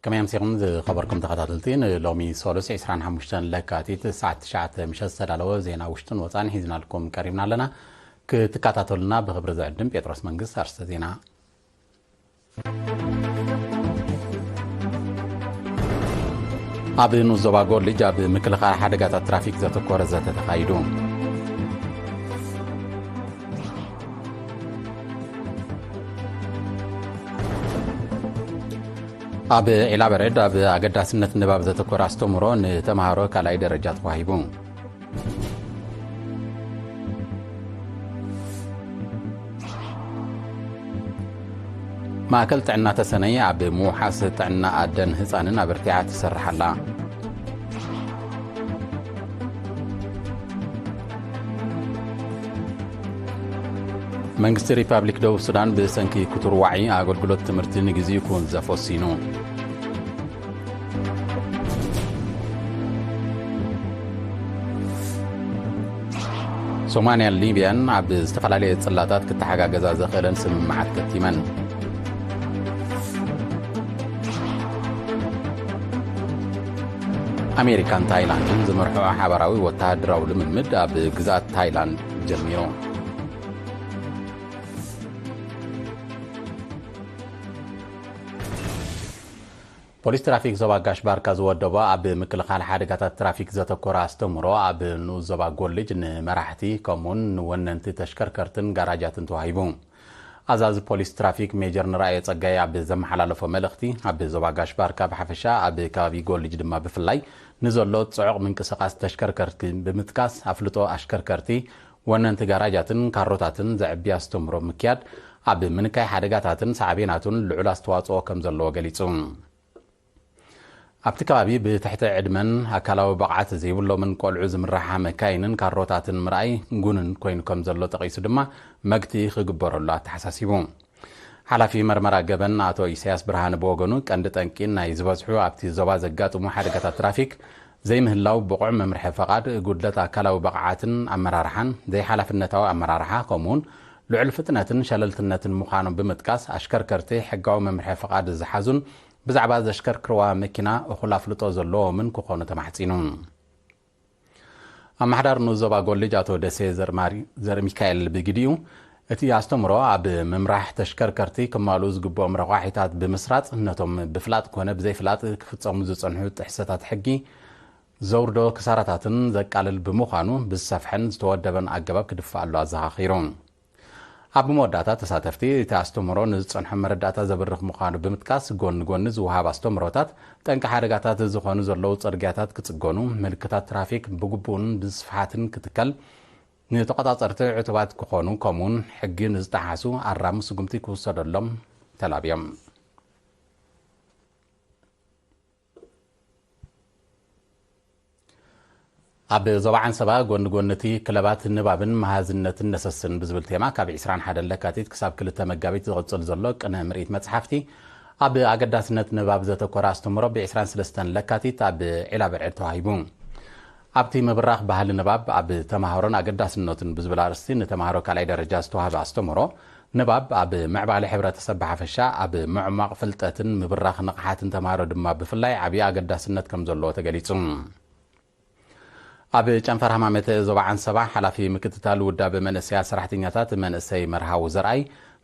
ከመይ ኣምሲኹም ዝኸበርኩም ተኸታተልቲ፣ ንሎሚ ሰሉስ ዕስራን ሓሙሽተን ለካቲት ሰዓት ትሽዓተ ምሸት ዝተዳለወ ዜና ውሽጥን ወፃን ሒዝናልኩም ቀሪብና ኣለና። ክትከታተሉና ብኽብሪ ዝዕድም ጴጥሮስ መንግስት። ኣርስተ ዜና። ኣብ ንኡስ ዞባ ጎልጅ ኣብ ምክልኻል ሓደጋታት ትራፊክ ዘተኮረ ዘተ ተኻይዱ። ኣብ ዒላ በረድ ኣብ ኣገዳስነት ንባብ ዘተኮረ ኣስተምህሮ ንተምሃሮ ካልኣይ ደረጃ ተዋሂቡ። ማእከል ጥዕና ተሰነይ ኣብ ምውሓስ ጥዕና ኣደን ህፃንን ኣበርቲዓ ትሰርሕ ኣላ። መንግስቲ ሪፓብሊክ ደቡብ ሱዳን ብሰንኪ ክቱር ዋዒ ኣገልግሎት ትምህርቲ ንግዜኡ ክውንዘፍ ወሲኑ። ሶማልያን ሊብያን ኣብ ዝተፈላለየ ጽላታት ክተሓጋገዛ ዘኽእለን ስምምዓት ከቲመን። ኣሜሪካን ታይላንድን ዝመርሕኦ ሓባራዊ ወተሃደራዊ ልምምድ ኣብ ግዝኣት ታይላንድ ጀሚሩ። ፖሊስ ትራፊክ ዞባ ጋሽ ባርካ ዝወደቦ ኣብ ምክልኻል ሓደጋታት ትራፊክ ዘተኮረ ኣስተምህሮ ኣብ ንኡስ ዞባ ጎልጅ ንመራሕቲ ከምኡውን ንወነንቲ ተሽከርከርትን ጋራጃትን ተዋሂቡ። ኣዛዚ ፖሊስ ትራፊክ ሜጀር ንርኣዮ ጸጋይ ኣብ ዘመሓላለፎ መልእኽቲ፣ ኣብ ዞባ ጋሽ ባርካ ብሓፈሻ ኣብ ከባቢ ጎልጅ ድማ ብፍላይ ንዘሎ ጽዑቕ ምንቅስቓስ ተሽከርከርቲ ብምጥቃስ ኣፍልጦ ኣሽከርከርቲ፣ ወነንቲ ጋራጃትን ካሮታትን ዘዕቢ ኣስተምህሮ ምክያድ ኣብ ምንካይ ሓደጋታትን ሳዕቤናቱን ልዑል ኣስተዋጽኦ ከም ዘለዎ ገሊጹ። ኣብቲ ከባቢ ብትሕቲ ዕድመን ኣካላዊ ብቕዓት ዘይብሎምን ቆልዑ ዝምርሓ መካይንን ካሮታትን ምርኣይ ጉንን ኮይኑ ከም ዘሎ ጠቒሱ ድማ መግቲ ክግበረሉ ኣተሓሳሲቡ። ሓላፊ መርመራ ገበን ኣቶ ኢሳያስ ብርሃነ ብወገኑ ቀንዲ ጠንቂ ናይ ዝበዝሑ ኣብቲ ዞባ ዘጋጥሙ ሓደጋታት ትራፊክ ዘይምህላው ብቑዕ መምርሒ ፈቓድ፣ ጉድለት ኣካላዊ ብቕዓትን ኣመራርሓን፣ ዘይሓላፍነታዊ ኣመራርሓ ከምኡውን ልዑል ፍጥነትን ሸለልትነትን ምዃኖም ብምጥቃስ ኣሽከርከርቲ ሕጋዊ መምርሒ ፈቓድ ዝሓዙን ብዛዕባ ዘሽከርክርዋ መኪና እኹል ኣፍልጦ ዘለዎምን ክኾኑ ተማሕጺኑ። ኣመሓዳሪ ንኡስ ዞባ ጎልጅ ኣቶ ደሴ ዘርማሪ-፣ ዘርሚካኤል ብግዲኡ፣ እቲ ኣስተምህሮ ኣብ ምምራሕ ተሽከርከርቲ ክማልኡ ዝግብኦም ረቋሒታት ብምስራጽ ነቶም ብፍላጥ ኮነ ብዘይፍላጥ ክፍጸሙ ዝጸንሑ ጥሕሰታት ሕጊ ዘውርዶ ክሳራታትን ዘቃልል ብምዃኑ ብዝሰፍሐን ዝተወደበን ኣገባብ ክድፋኣሉ ኣዘኻኺሩ። ኣብ መወዳእታ ተሳተፍቲ እቲ ኣስተምህሮ ንዝጸንሖም መረዳእታ ዘብርኽ ምዃኑ ብምጥቃስ፣ ጎኒ ጎኒ ዝወሃብ ኣስተምህሮታት ጠንቂ ሓደጋታት ዝኾኑ ዘለዉ ጽርግያታት ክጽገኑ፣ ምልክታት ትራፊክ ብግቡእን ብስፍሓትን ክትከል፣ ንተቖጻጸርቲ ዕቱባት ክኾኑ ከምኡውን ሕጊ ንዝጠሓሱ ኣራሚ ስጉምቲ ክውሰደሎም ተላብዮም። ኣብ ዞባ ዓንሰባ ጎኒ ጎኒ እቲ ክለባት ንባብን መሃዝነትን ነሰስን ብዝብል ቴማ ካብ ዕስራን ሓደን ለካቲት ክሳብ ክልተ መጋቢት ዝቕጽል ዘሎ ቅነ ምርኢት መጽሓፍቲ ኣብ ኣገዳስነት ንባብ ዘተኮረ ኣስተምህሮ ብ ዕስራን ሰለስተን ለካቲት ኣብ ዒላ በርዕድ ተዋሂቡ። ኣብቲ ምብራኽ ባህሊ ንባብ ኣብ ተማሃሮን ኣገዳስነቱን ብዝብል ኣርእስቲ ንተማሃሮ ካልኣይ ደረጃ ዝተዋህበ ኣስተምህሮ ንባብ ኣብ ምዕባለ ሕብረተሰብ ብሓፈሻ፣ ኣብ ምዕሟቕ ፍልጠትን ምብራኽ ንቕሓትን ተማሃሮ ድማ ብፍላይ ዓብዪ ኣገዳስነት ከም ዘለዎ ተገሊጹ። ኣብ ጨንፈር ሃማመተ ዞባ ዓንሰባ ሓላፊ ምክትታል ውዳበ መንእሰያት ሰራሕተኛታት መንእሰይ መርሃዊ ዘርኣይ፣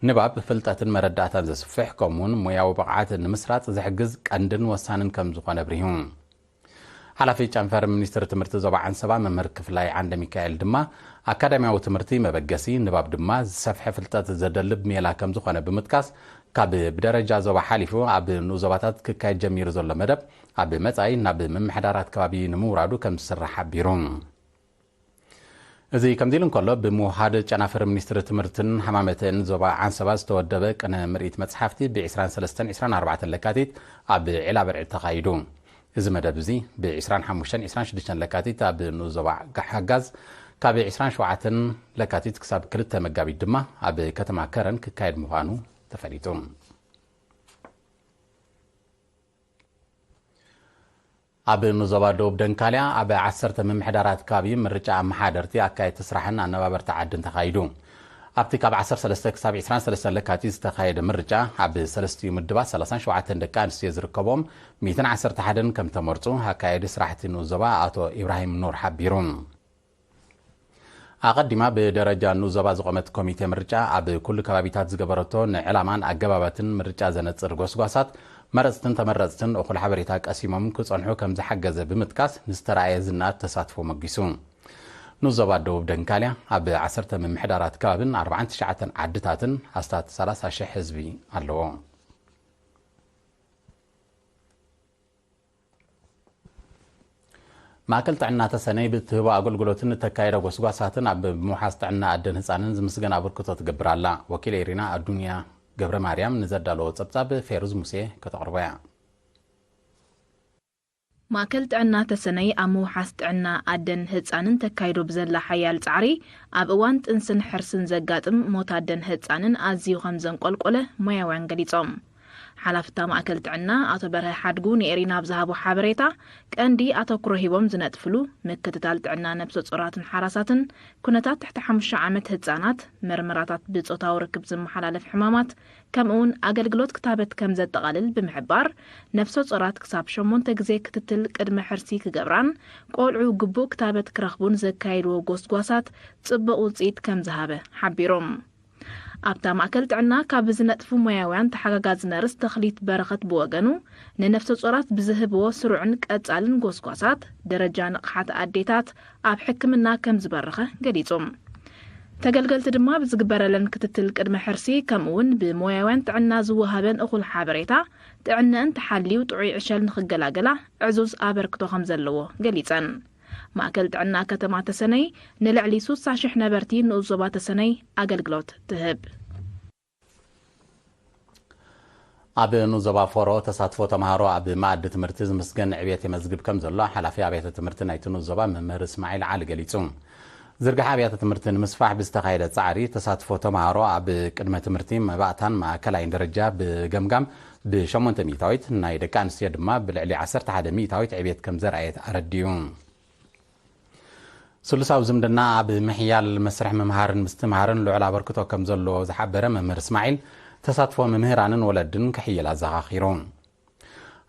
ንባብ ፍልጠትን መረዳእታን ዘስፍሕ ከምኡውን ሞያዊ ብቕዓት ንምስራጽ ዝሕግዝ ቀንድን ወሳንን ከም ዝኾነ ኣብሪሁ። ሓላፊ ጨንፈር ሚኒስትሪ ትምህርቲ ዞባ ዓንሰባ መምህር ክፍላይ ዓንደ ሚካኤል ድማ፣ ኣካዳሚያዊ ትምህርቲ መበገሲ፣ ንባብ ድማ ዝሰፍሐ ፍልጠት ዘደልብ ሜላ ከም ዝኾነ ብምጥቃስ፣ ካብ ብደረጃ ዞባ ሓሊፉ ኣብ ንኡስ ዞባታት ክካየድ ጀሚሩ ዘሎ መደብ ኣብ መጻኢ ናብ ምምሕዳራት ከባቢ ንምውራዱ ከም ዝስራሕ ሓቢሩ። እዚ ከምዚ ኢሉ እንከሎ፣ ብምውሃድ ጨናፍር ሚኒስትሪ ትምህርትን ሃማመተን ዞባ ዓንሰባ ዝተወደበ ቅነ ምርኢት መጽሓፍቲ ብ ዕስራን ሰለስተን ዕስራን ኣርባዕተን ለካቲት ኣብ ዒላ በርዒ ተኻይዱ። እዚ መደብ እዚ ብ ዕስራን ሓሙሽተን ዕስራን ሽዱሽተን ለካቲት ኣብ ንኡስ ዞባ ሓጋዝ፣ ካብ ዕስራን ሸውዓተን ለካቲት ክሳብ ክልተ መጋቢት ድማ ኣብ ከተማ ከረን ክካየድ ምዃኑ ተፈሊጡ። ኣብ ንዞባ ደቡብ ደንካልያ ኣብ ዓሰርተ ምምሕዳራት ከባቢ ምርጫ ኣመሓደርቲ፣ ኣካየድቲ ስራሕን ኣነባበርቲ ዓድን ተኻይዱ። ኣብቲ ካብ ዓሰርተ ሰለስተ ክሳብ ዕስራን ሰለስተን ለካቲት ዝተኻየደ ምርጫ፣ ኣብ ሰለስቲኡ ምድባት ሰላሳን ሸውዓተን ደቂ ኣንስትዮ ዝርከቦም ሚእትን ዓሰርተ ሓደን ከም ተመርጹ ኣካየዲ ስራሕቲ ንኡስ ዞባ ኣቶ ኢብራሂም ኑር ሓቢሩ። ኣቐዲማ ብደረጃ ንኡስ ዞባ ዝቖመት ኮሚቴ ምርጫ ኣብ ኩሉ ከባቢታት ዝገበረቶ ንዕላማን ኣገባባትን ምርጫ ዘነጽር ጎስጓሳት፣ መረጽትን ተመረጽትን እኹል ሓበሬታ ቀሲሞም ክጸንሑ ከም ዝሓገዘ ብምጥቃስ፣ ንዝተራእየ ዝናኣት ተሳትፎ መጊሱ። ንኡስ ዞባ ደቡብ ደንካልያ ኣብ ዓሰርተ ምምሕዳራት ከባብን ኣርባዓን ትሽዓተን ዓድታትን ኣስታት ሰላሳ ሽሕ ህዝቢ ኣለዎ። ማእከል ጥዕና ተሰነይ ብትህቦ ኣገልግሎትን እተካየዶ ጎስጓሳትን ኣብ ምውሓስ ጥዕና ኣደን ህጻንን ዝምስገን ኣበርክቶ ትገብር ኣላ። ወኪል ኤሪና ኣዱንያ ገብረ ማርያም ንዘዳለዎ ጸብጻብ ፌሩዝ ሙሴ ከተቕርቦ እያ። ማእከል ጥዕና ተሰነይ ኣብ ምውሓስ ጥዕና ኣደን ህጻንን ተካይዶ ብዘላ ሓያል ጻዕሪ፣ ኣብ እዋን ጥንስን ሕርስን ዘጋጥም ሞት ኣደን ህጻንን ኣዝዩ ከም ዘንቆልቆለ ሞያውያን ገሊጾም። ሓላፊ እታ ማእከል ጥዕና ኣቶ በርሀ ሓድጉ ንኤሪና ኣብ ዝሃቦ ሓበሬታ፣ ቀንዲ ኣተኩሮ ሂቦም ዝነጥፍሉ ምክትታል ጥዕና ነብሰ ጾራትን ሓራሳትን፣ ኩነታት ትሕቲ ሓሙሽተ ዓመት ህጻናት፣ መርመራታት ብጾታዊ ርክብ ዝመሓላለፍ ሕማማት፣ ከምኡውን ኣገልግሎት ክታበት ከም ዘጠቓልል ብምሕባር፣ ነፍሰ ጾራት ክሳብ ሸሞንተ ግዜ ክትትል ቅድመ ሕርሲ ክገብራን ቆልዑ ግቡእ ክታበት ክረኽቡን ዘካየድዎ ጎስጓሳት ጽቡቕ ውጽኢት ከም ዝሃበ ሓቢሮም። ኣብታ ማእከል ጥዕና ካብ ዝነጥፉ ሞያውያን ተሓጋጋዚ ነርስ ተኽሊት በረኸት ብወገኑ፣ ንነፍሰ ጾራት ብዝህብዎ ስሩዕን ቀጻልን ጎስጓሳት፣ ደረጃ ንቕሓት ኣዴታት ኣብ ሕክምና ከም ዝበረኸ ገሊጹ። ተገልገልቲ ድማ ብዝግበረለን ክትትል ቅድመ ሕርሲ፣ ከምኡውን ብሞያውያን ጥዕና ዝወሃበን እኹል ሓበሬታ፣ ጥዕነአን ተሓልዩ ጥዑይ ዕሸል ንኽገላገላ ዕዙዝ ኣበርክቶ ከም ዘለዎ ገሊጸን። ማእከል ጥዕና ከተማ ተሰነይ ንልዕሊ ስሳ ሽሕ ነበርቲ ንኡስ ዞባ ተሰነይ ኣገልግሎት ትህብ። ኣብ ንኡስ ዞባ ፎሮ ተሳትፎ ተምሃሮ ኣብ መኣዲ ትምህርቲ ዝምስገን ዕብየት የመዝግብ ከም ዘሎ ሓላፊ ኣብያተ ትምህርቲ ናይቲ ንኡስ ዞባ መምህር እስማዒል ዓሊ ገሊጹ። ዝርግሐ ኣብያተ ትምህርቲ ንምስፋሕ ብዝተኻየደ ጻዕሪ፣ ተሳትፎ ተምሃሮ ኣብ ቅድመ ትምህርቲ፣ መባእታን ማእከላይን ደረጃ ብገምጋም ብሸሞንተ ሚእታዊት፣ ናይ ደቂ ኣንስትዮ ድማ ብልዕሊ ዓሰርተ ሓደ ሚእታዊት ዕብየት ከም ዘርኣየት ኣረዲኡ። ስሉሳዊ ዝምድና ኣብ ምሕያል መስርሕ ምምሃርን ምስትምሃርን ልዑል ኣበርክቶ ከም ዘለዎ ዝሓበረ መምህር እስማዒል፣ ተሳትፎ መምህራንን ወለድን ክሕይል ኣዘኻኺሩ።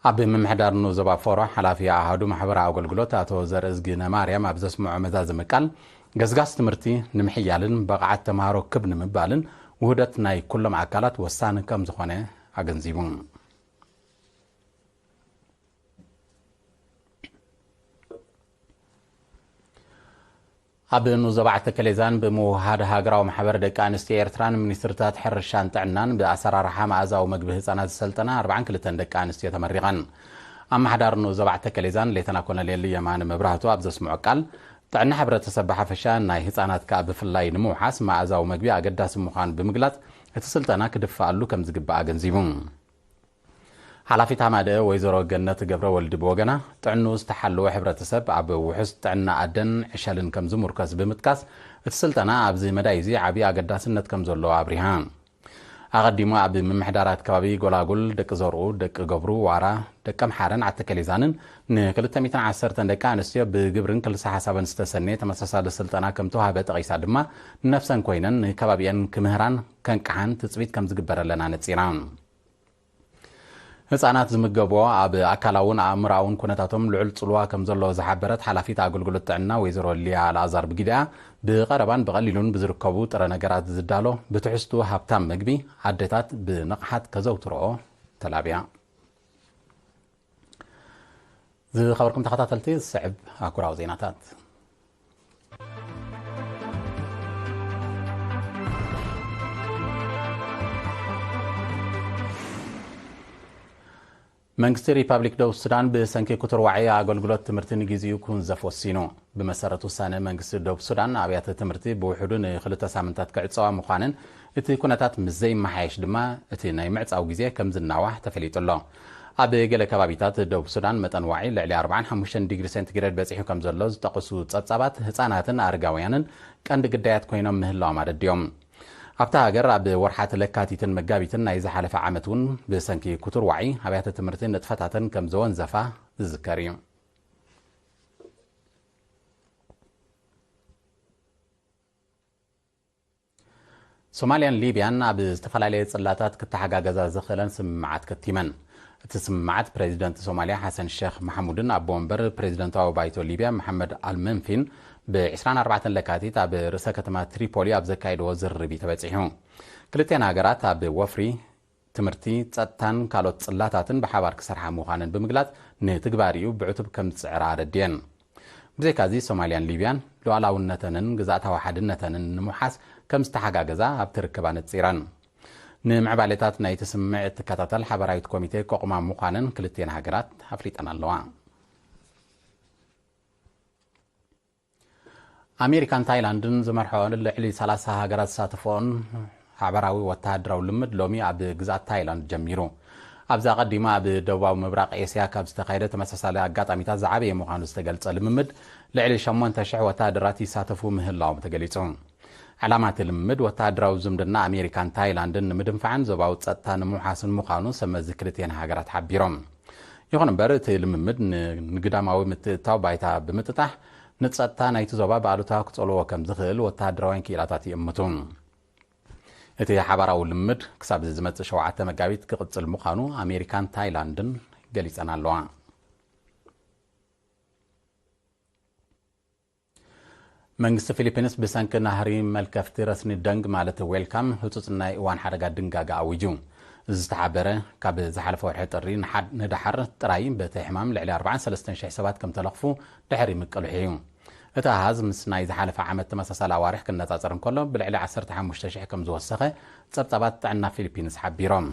ኣብ ምምሕዳር ንኡስ ዞባ ፎሮ ሓላፊ ኣሃዱ ማሕበራዊ ኣገልግሎት ኣቶ ዘርእዝጊ ነማርያም ኣብ ዘስምዖ መዛዘሚ ቃል፣ ገስጋስ ትምህርቲ ንምሕያልን ብቕዓት ተምሃሮ ክብ ንምባልን ውህደት ናይ ኩሎም ኣካላት ወሳኒ ከም ዝኾነ ኣገንዚቡ። ኣብ ንኡስ ዞባ ዓዲ ተከሌዛን ብምውህሃድ ሃገራዊ ማሕበር ደቂ ኣንስትዮ ኤርትራን ሚኒስትርታት ሕርሻን ጥዕናን ብኣሰራርሓ መኣዛዊ መግቢ ህጻናት ዝሰልጠና ኣርባዓን ክልተን ደቂ ኣንስትዮ ተመሪቐን። ኣመሓዳሪ ንኡስ ዞባ ዓዲ ተከሌዛን ሌተና ኮሎኔል የማነ መብራህቱ ኣብ ዘስምዖ ቃል፣ ጥዕና ሕብረተሰብ ብሓፈሻ ናይ ህጻናት ከኣ ብፍላይ ንምውሓስ መኣዛዊ መግቢ ኣገዳሲ ምዃኑ ብምግላጽ፣ እቲ ስልጠና ክድፋኣሉ ከም ዝግባእ ኣገንዚቡ። ሓላፊት ሃማደአ ወይዘሮ ገነት ገብረ ወልዲ ብወገና፣ ጥዕንኡ ዝተሓለወ ሕብረተሰብ ኣብ ውሑስ ጥዕና ኣደን ዕሸልን ከም ዝሙርከስ ብምጥቃስ፣ እቲ ስልጠና ኣብዚ መዳይ እዚ ዓብዪ ኣገዳስነት ከም ዘለዎ ኣብሪሃ። ኣቐዲሙ ኣብ ምምሕዳራት ከባቢ ጎላጉል፣ ደቂ ዘርኡ፣ ደቂ ገብሩ፣ ዋራ፣ ደቂ ኣምሓረን ዓተከሌዛንን ንክልተ ሚእትን ዓሰርተን ደቂ ኣንስትዮ ብግብርን ክልሰ ሓሳብን ዝተሰነየ ተመሳሳሊ ስልጠና ከም ተዋህበ ጠቒሳ ድማ፣ ንነፍሰን ኮይነን ንከባቢአን ክምህራን ከንቅሓን ትጽቢት ከም ዝግበረለን ኣነጺራ። ህጻናት ዝምገብዎ ኣብ ኣካላውን ኣእምሮኣውን ኩነታቶም ልዑል ጽልዋ ከም ዘለዎ ዝሓበረት ሓላፊት ኣገልግሎት ጥዕና ወይዘሮ ሊያ ኣልኣዛር ብጊደኣ፣ ብቐረባን ብቐሊሉን ብዝርከቡ ጥረ ነገራት ዝዳሎ ብትሕዝቱ ሃብታም ምግቢ ኣደታት ብንቕሓት ከዘውትርኦ ተላብያ። ዝኸበርኩም ተኸታተልቲ፣ ዝስዕብ ኣህጉራዊ ዜናታት። መንግስቲ ሪፓብሊክ ደቡብ ሱዳን ብሰንኪ ክቱር ዋዒ ኣገልግሎት ትምህርቲ ንግዜኡ ክውንዘፍ ወሲኑ። ብመሰረት ውሳነ መንግስቲ ደቡብ ሱዳን፣ ኣብያተ ትምህርቲ ብውሕዱ ንክልተ ሳምንታት ክዕጸዋ ምዃንን፣ እቲ ኩነታት ምስ ዘይመሓየሽ ድማ እቲ ናይ ምዕጻው ግዜ ከም ዝናዋሕ ተፈሊጡ ኣሎ። ኣብ ገለ ከባቢታት ደቡብ ሱዳን መጠን ዋዒ ልዕሊ ኣርባዓን ሓሙሽተን ዲግሪ ሴንቲግሬድ በጺሑ ከም ዘሎ ዝጠቕሱ ጸብጻባት፣ ህጻናትን ኣረጋውያንን ቀንዲ ግዳያት ኮይኖም ምህላዎም ኣረዲኦም። ኣብታ ሃገር ኣብ ወርሓት ለካቲትን መጋቢትን ናይ ዝሓለፈ ዓመት እውን ብሰንኪ ክቱር ዋዒ ኣብያተ ትምህርቲ ንጥፈታተን ከም ዘወንዘፋ ዝዝከር እዩ። ሶማልያን ሊብያን ኣብ ዝተፈላለየ ጽላታት ክተሓጋገዛ ዝኽእለን ስምምዓት ከቲመን። እቲ ስምምዓት ፕሬዚደንት ሶማልያ ሓሰን ሸኽ ማሕሙድን ኣቦ ወንበር ፕሬዚደንታዊ ባይቶ ሊብያ መሓመድ ኣልመንፊን ብ ዕስራን ኣርባዕተን ለካቲት ኣብ ርእሰ ከተማ ትሪፖሊ ኣብ ዘካየድዎ ዝርርብ እዩ ተበጺሑ። ክልቴን ሃገራት ኣብ ወፍሪ፣ ትምህርቲ፣ ጸጥታን ካልኦት ጽላታትን ብሓባር ክሰርሓ ምዃነን ብምግላጽ፣ ንትግባሪኡ ብዕቱብ ከም ዝጽዕራ ኣረድየን። ብዘይካዚ ሶማልያን ሊብያን ሉዓላውነተንን ግዝኣታዊ ሓድነተንን ንምውሓስ ከም ዝተሓጋገዛ ኣብቲ ርክብ ኣነጺረን። ንምዕባሌታት ናይቲ ስምምዕ እትከታተል ሓባራዊት ኮሚቴ ከቑማ ምዃነን ክልቴን ሃገራት ኣፍሊጠን ኣለዋ። ኣሜሪካን ታይላንድን ዝመርሐኦን ልዕሊ ሰላሳ ሃገራት ዝሳተፈኦን ሓበራዊ ወተሃደራዊ ልምድ ሎሚ ኣብ ግዝኣት ታይላንድ ጀሚሩ። ኣብዚ ኣቐዲሙ ኣብ ደቡባዊ ምብራቕ ኤስያ ካብ ዝተኻየደ ተመሳሳሊ ኣጋጣሚታት ዝዓበየ ምዃኑ ዝተገልጸ ልምምድ፣ ልዕሊ ሸሞንተ ሽሕ ወተሃደራት ይሳተፉ ምህላዎም ተገሊጹ። ዕላማ እቲ ልምምድ ወተሃደራዊ ዝምድና ኣሜሪካን ታይላንድን ንምድንፋዕን ዞባዊ ጸጥታ ንምውሓስን ምዃኑ ሰብ መዚ ክልቲኤን ሃገራት ሓቢሮም። ይኹን እምበር፣ እቲ ልምምድ ን-፣ ንግዳማዊ ምትእትታው ባይታ ብምጥጣሕ፣ ንጸጥታ ናይቲ ዞባ ብኣሉታ ክጸልዎ ከም ዝኽእል ወተሃደራውያን ክኢላታት ይእምቱ። እቲ ሓባራዊ ልምምድ ክሳብ እዚ ዝመጽእ ሸውዓተ መጋቢት ክቕጽል ምዃኑ ኣሜሪካን ታይላንድን ገሊጸን ኣለዋ። መንግስቲ ፊሊፒንስ ብሰንኪ ናህሪ መልከፍቲ ረስኒ ደንግ ማለት ዌልካም ህጹጽ ናይ እዋን ሓደጋ ድንጋገ ኣዊጁ። እዚ ዝተሓበረ ካብ ዝሓለፈ ወርሒ ጥሪ ንሓድ-፣ ንደሓር ጥራይ በቲ ሕማም ልዕሊ ኣርባዓን ሰለስተን ሽሕ ሰባት ከም ተለኽፉ ድሕሪ ምቅልሑ እዩ። እቲ ኣሃዝ ምስ ናይ ዝሓለፈ ዓመት ተመሳሳሊ ኣዋርሕ ክነጻጸር እንከሎ ብልዕሊ ዓሰርተ ሓሙሽተ ሽሕ ከም ዝወሰኸ ጸብጻባት ጥዕና ፊሊፒንስ ሓቢሮም።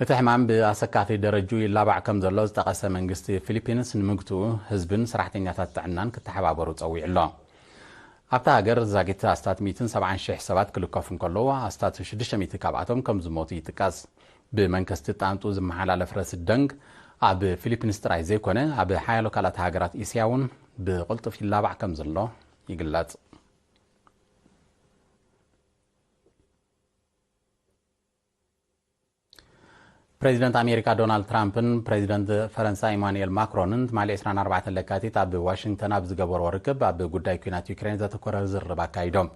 እቲ ሕማም ብኣሰካፊ ደረጁ ይላባዕ ከም ዘሎ ዝጠቐሰ መንግስቲ ፊሊፒንስ ንምግትኡ ህዝብን ሰራሕተኛታት ጥዕናን ክተሓባበሩ ጸዊዑ ኣሎ። ኣብታ ሃገር ዛጊት ኣስታት ሚእትን ሰብዓን ሽሕ ሰባት ክልከፉ እንከለዉ ኣስታት ሽዱሽተ ሚእቲ ካብኣቶም ከም ዝሞቱ ይጥቀስ። ብመንከስቲ ጣንጡ ዝመሓላለፍ ረስኒ ደንግ ኣብ ፊሊፒንስ ጥራይ ዘይኮነ ኣብ ሓያሎ ካልኣት ሃገራት እስያ እውን ብቕልጡፍ ይላባዕ ከም ዘሎ ይግለጽ። ፕሬዚደንት ኣሜሪካ ዶናልድ ትራምፕን ፕሬዚደንት ፈረንሳ ኢማኑኤል ማክሮንን ትማሊ ዕስራን ኣርባዕተን ለካቲት ኣብ ዋሽንግተን ኣብ ዝገበርዎ ርክብ ኣብ ጉዳይ ኲናት ዩክሬን ዘተኮረ ዝርርብ ኣካይዶም።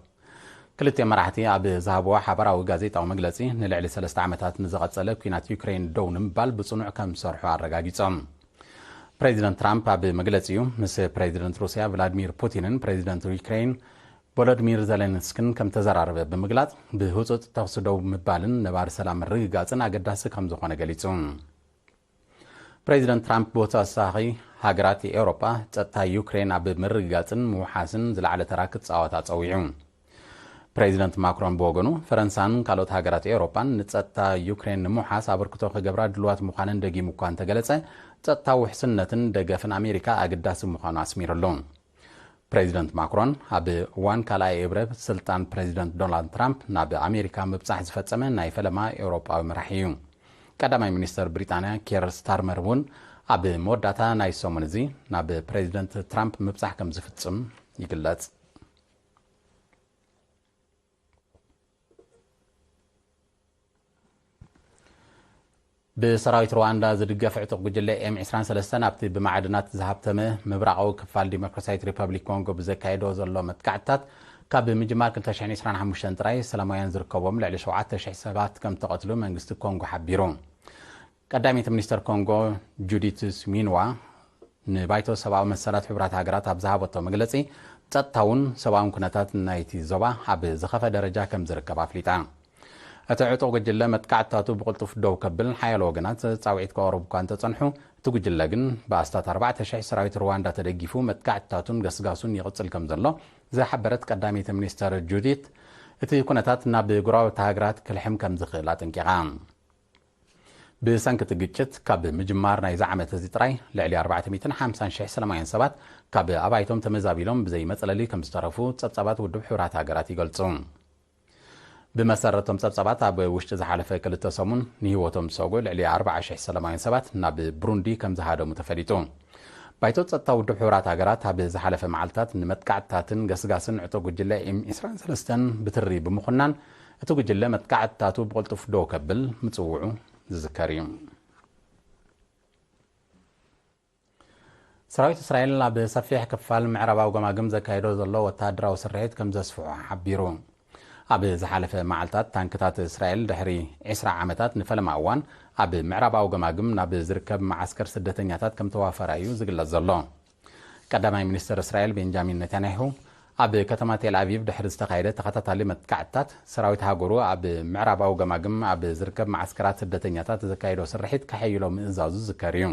ክልቲኦም መራሕቲ ኣብ ዝሃብዎ ሓባራዊ ጋዜጣዊ መግለጺ ንልዕሊ ሰለስተ ዓመታት ንዝቐጸለ ኲናት ዩክሬን ደው ንምባል ብጽኑዕ ከም ዝሰርሑ ኣረጋጊጾም። ፕሬዚደንት ትራምፕ ኣብ መግለጺኡ ምስ ፕሬዚደንት ሩስያ ቭላድሚር ፑቲንን ፕሬዚደንት ዩክሬን ቮሎድሚር ዘለንስክን ከም ተዘራረበ ብምግላጽ፣ ብህጹጽ ተኹሲ ደው ምባልን ነባሪ ሰላም ምርግጋጽን ኣገዳሲ ከም ዝኾነ ገሊጹ። ፕሬዚደንት ትራምፕ ብተወሳኺ፣ ሃገራት ኤውሮጳ ጸጥታ ዩክሬን ኣብ ምርግጋጽን ምውሓስን ዝለዓለ ተራ ክጻወታ ጸዊዑ። ፕሬዚደንት ማክሮን ብወገኑ፣ ፈረንሳን ካልኦት ሃገራት ኤውሮጳን ንጸጥታ ዩክሬን ንምውሓስ ኣበርክቶ ክገብራ ድሉዋት ምዃነን ደጊሙ እኳ እንተገለጸ፣ ጸጥታዊ ውሕስነትን ደገፍን ኣሜሪካ ኣገዳሲ ምዃኑ ኣስሚሩሉ። ፕሬዚደንት ማክሮን ኣብ እዋን ካልኣይ እብረ ስልጣን ፕሬዚደንት ዶናልድ ትራምፕ ናብ ኣሜሪካ ምብጻሕ ዝፈጸመ ናይ ፈለማ ኤውሮጳዊ መራሒ እዩ። ቀዳማይ ሚኒስተር ብሪጣንያ ኬር ስታርመር እውን ኣብ መወዳእታ ናይ ሰሙን እዚ ናብ ፕሬዚደንት ትራምፕ ምብጻሕ ከም ዝፍጽም ይግለጽ። ብሰራዊት ሩዋንዳ ዝድገፍ ዕጡቕ ጉጅለ ኤም ዕስራን ሰለስተን ኣብቲ ብማዕድናት ዝሃብተመ ምብራቓዊ ክፋል ዲሞክራሲያዊት ሪፐብሊክ ኮንጎ ብዘካየዶ ዘሎ መጥቃዕትታት፣ ካብ ምጅማር ክልተ ሽሕን ዕስራን ሓሙሽተን ጥራይ ሰላማውያን ዝርከቦም ልዕሊ ሸውዓተ ሽሕ ሰባት ከም ተቐትሉ መንግስቲ ኮንጎ ሓቢሩ። ቀዳመይቲ ሚኒስተር ኮንጎ ጁዲት ሱሚንዋ ንባይቶ ሰብኣዊ መሰላት ሕቡራት ሃገራት ኣብ ዝሃበቶ መግለጺ፣ ጸጥታውን ሰብኣውን ኩነታት ናይቲ ዞባ ኣብ ዝኸፈ ደረጃ ከም ዝርከብ ኣፍሊጣ። እቲ ዕጡቕ ጉጅለ መጥቃዕትታቱ ብቕልጡፍ ደው ከብል ሓያሎ ወገናት ጻውዒት ከቕርቡ እኳ እንተጸንሑ፣ እቲ ጉጅለ ግን ብኣስታት ኣርባዕተ ሽሕ ሰራዊት ሩዋንዳ ተደጊፉ መጥቃዕትታቱን ገስጋሱን ይቕጽል ከም ዘሎ ዝሓበረት ቀዳመይቲ ሚኒስተር ጁዲት፣ እቲ ኩነታት ናብ ጎረባብቲ ሃገራት ክልሕም ከም ዝኽእል ኣጠንቂቓ። ብሰንኪ እቲ ግጭት፣ ካብ ምጅማር ናይዚ ዓመት እዚ ጥራይ ልዕሊ ኣርባዕተ ሚእትን ሓምሳን ሽሕ ሰላማውያን ሰባት ካብ ኣባይቶም ተመዛቢሎም ብዘይ መጽለሊ ከም ዝተረፉ ጸብጻባት ውድብ ሕቡራት ሃገራት ይገልጹ። ብመሰረቶም ጸብጻባት፣ ኣብ ውሽጢ ዝሓለፈ ክልተ ሰሙን ንህይወቶም ዝሰጉ ልዕሊ ኣርባዓ ሽሕ ሰላማውያን ሰባት ናብ ብሩንዲ ከም ዝሃደሙ ተፈሊጡ። ባይቶ ጸጥታ ውድብ ሕቡራት ሃገራት ኣብ ዝሓለፈ መዓልታት ንመጥቃዕትታትን ገስጋስን ዕጡቕ ጉጅለ ኤም ዕስራን ሰለስተን ብትሪ ብምኹናን፣ እቲ ጉጅለ መጥቃዕትታቱ ብቕልጡፍ ደው ከብል ምጽውዑ ዝዝከር እዩ። ሰራዊት እስራኤል ኣብ ሰፊሕ ክፋል ምዕራባዊ ገማግም ዘካየዶ ዘሎ ወተሃደራዊ ስርሒት ከም ዘስፍሖ ሓቢሩ። ኣብ ዝሓለፈ መዓልታት፣ ታንክታት እስራኤል ድሕሪ ዕስራ ዓመታት ንፈለማ እዋን ኣብ ምዕራባዊ ገማግም ናብ ዝርከብ መዓስከር ስደተኛታት ከም ተዋፈራ እዩ ዝግለጽ ዘሎ። ቀዳማይ ሚኒስትር እስራኤል ቤንጃሚን ነታንያሁ፣ ኣብ ከተማ ቴል ኣቪቭ ድሕሪ ዝተኻየደ ተኸታታሊ መጥቃዕትታት፣ ሰራዊት ሃገሩ ኣብ ምዕራባዊ ገማግም ኣብ ዝርከብ መዓስከራት ስደተኛታት ዘካየዶ ስርሒት ከሐይሎ ምእዛዙ ዝዝከር እዩ።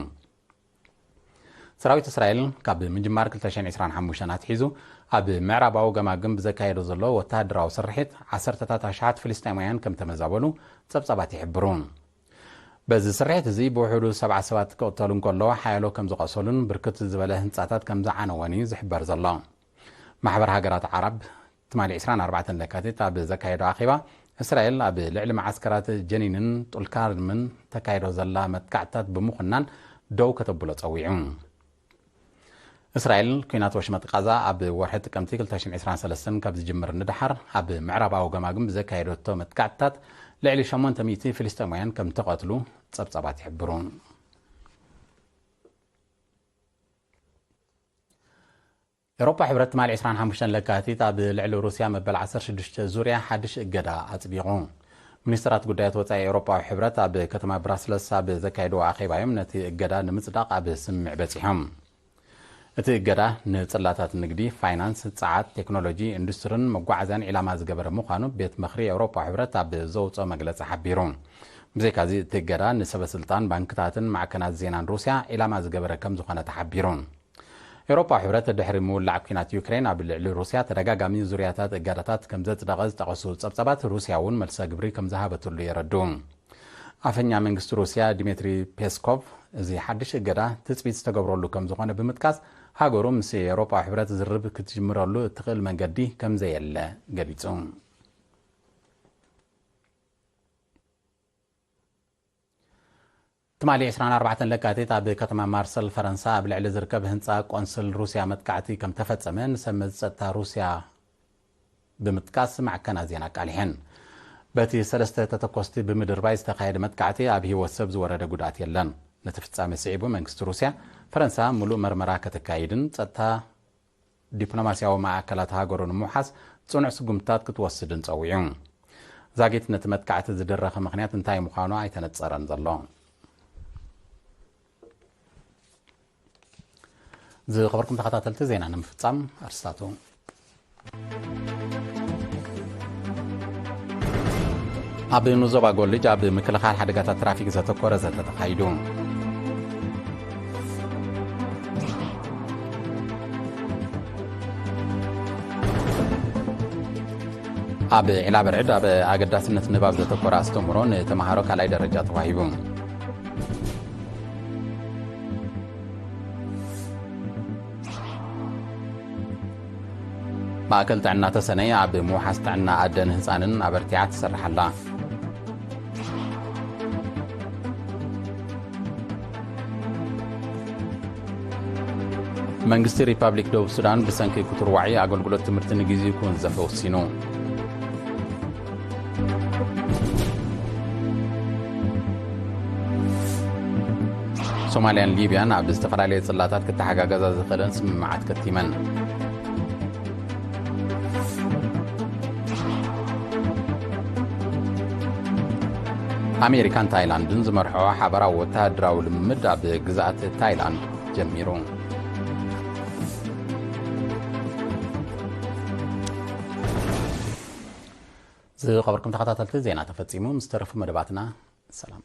ሰራዊት እስራኤል ካብ ምጅማር ክልተ ሽሕን ዕስራን ሓሙሽተን ኣትሒዙ ኣብ ምዕራባዊ ገማግም ብዘካየዶ ዘሎ ወተሃደራዊ ስርሒት፣ ዓሰርተታት ኣሽሓት ፍልስጤማውያን ከም ተመዛበሉ ጸብጻባት ይሕብሩ። በዚ ስርሒት እዚ ብውሕዱ ሰብዓ ሰባት ክቕተሉ እንከለዉ፣ ሓያሎ ከም ዝቖሰሉን ብርክት ዝበለ ህንጻታት ከም ዝዓነወን እዩ ዝሕበር ዘሎ። ማሕበር ሃገራት ዓረብ ትማሊ ዕስራን ኣርባዕተን ለካቲት ኣብ ዘካየዶ ኣኼባ፣ እስራኤል ኣብ ልዕሊ መዓስከራት ጀኒንን ጡልካርምን ተካይዶ ዘላ መጥቃዕትታት ብምኹናን ደው ከተብሎ ጸዊዑ። እስራኤል፣ ኲናት ወሽመጥ ቃዛ ኣብ ወርሒ ጥቅምቲ ክልተ ሽሕን ዕስራን ሰለስተን ካብ ዝጅምር ንደሓር፣ ኣብ ምዕራባዊ ገማግም ብዘካየደቶ መጥቃዕትታት ልዕሊ ሸሞንተ ሚእቲ ፍልስጤማውያን ከም ተቐትሉ ጸብጻባት ይሕብሩ። ኤውሮጳ ሕብረት ትማሊ ዕስራን ሓሙሽተን ለካቲት ኣብ ልዕሊ ሩስያ መበል ዓሰርተ ሽዱሽተ ዙርያ ሓድሽ እገዳ ኣጽዲቑ። ሚኒስትራት ጉዳያት ወጻኢ ኤውሮጳዊ ሕብረት ኣብ ከተማ ብራስለስ ኣብ ዘካየድዎ ኣኼባ እዮም ነቲ እገዳ ንምጽዳቕ ኣብ ስምምዕ በጺሖም። እቲ እገዳ ንጽላታት ንግዲ፣ ፋይናንስ፣ ጸዓት፣ ቴክኖሎጂ፣ ኢንዱስትርን መጓዓዝያን ዒላማ ዝገበረ ምዃኑ ቤት ምኽሪ ኤውሮጳዊ ሕብረት ኣብ ዘውጽኦ መግለጺ ሓቢሩ። ብዘይካዚ፣ እቲ እገዳ ንሰበ ስልጣን ባንክታትን ማዕከናት ዜናን ሩስያ ዒላማ ዝገበረ ከም ዝኾነ ተሓቢሩ። ኤውሮጳዊ ሕብረት ድሕሪ ምውላዕ ኲናት ዩክሬን ኣብ ልዕሊ ሩስያ ተደጋጋሚ ዙርያታት እገዳታት ከም ዘጽደቐ ዝጠቐሱ ጸብጻባት፣ ሩስያ እውን መልሰ ግብሪ ከም ዝሃበትሉ የረድኡ። ኣፈኛ መንግስቲ ሩስያ ዲሚትሪ ፔስኮቭ፣ እዚ ሓድሽ እገዳ ትጽቢት ዝተገብረሉ ከም ዝኾነ ብምጥቃስ፣ ሃገሩ ምስ ኤውሮጳዊ ሕብረት ዝርርብ ክትጅምረሉ እትኽእል መንገዲ ከም ዘየለ ገሊጹ። ትማሊ ዕስራን ኣርባዕተን ለካቲት ኣብ ከተማ ማርሰል ፈረንሳ ኣብ ልዕሊ ዝርከብ ህንጻ ቆንስል ሩስያ መጥቃዕቲ ከም ተፈጸመ ንሰብ መዚ ጸጥታ ሩስያ ብምጥቃስ ማዕከናት ዜና ኣቃሊሐን። በቲ ሰለስተ ተተኮስቲ ብምድርባይ ዝተኻየደ መጥቃዕቲ ኣብ ህይወት ሰብ ዝወረደ ጉድኣት የለን። ነቲ ፍጻሜ ስዒቡ መንግስቲ ሩስያ፣ ፈረንሳ ምሉእ መርመራ ከተካይድን ጸጥታ ዲፕሎማስያዊ ማእከላት ሃገሩ ንምውሓስ ጽኑዕ ስጉምትታት ክትወስድን ጸዊዑ። ዛጊት ነቲ መጥቃዕቲ ዝድረኸ ምኽንያት እንታይ ምዃኑ ኣይተነጸረን ዘሎ። ዝኸበርኩም ተኸታተልቲ፣ ዜና ንምፍጻም ኣርስታቱ። ኣብ ኑዞባ ጎልጅ ኣብ ምክልኻል ሓደጋታት ትራፊክ ዘተኮረ ዘተ ተኻይዱ። ኣብ ዒላ በርዕድ ኣብ ኣገዳስነት ንባብ ዘተኮረ ኣስተምህሮ ንተምሃሮ ካልኣይ ደረጃ ተዋሂቡ። ማእከል ጥዕና ተሰነይ ኣብ ምውሓስ ጥዕና ኣደን ህጻንን ኣበርቲዓ ትሰርሕ ኣላ። መንግስቲ ሪፓብሊክ ደቡብ ሱዳን ብሰንኪ ክቱር ዋዒ ኣገልግሎት ትምህርቲ ንግዜኡ ክውንዘፍ ወሲኑ። ሶማልያን ሊብያን ኣብ ዝተፈላለየ ጽላታት ክተሓጋገዛ ዝኽእለን ስምምዓት ከቲመን። ኣሜሪካን ታይላንድን ዝመርሖ ሓበራዊ ወተሃደራዊ ልምምድ ኣብ ግዝኣት ታይላንድ ጀሚሩ። ዝኸበርኩም ተኸታተልቲ፣ ዜና ተፈጺሙ። ምስ ተረፉ መደባትና ሰላም።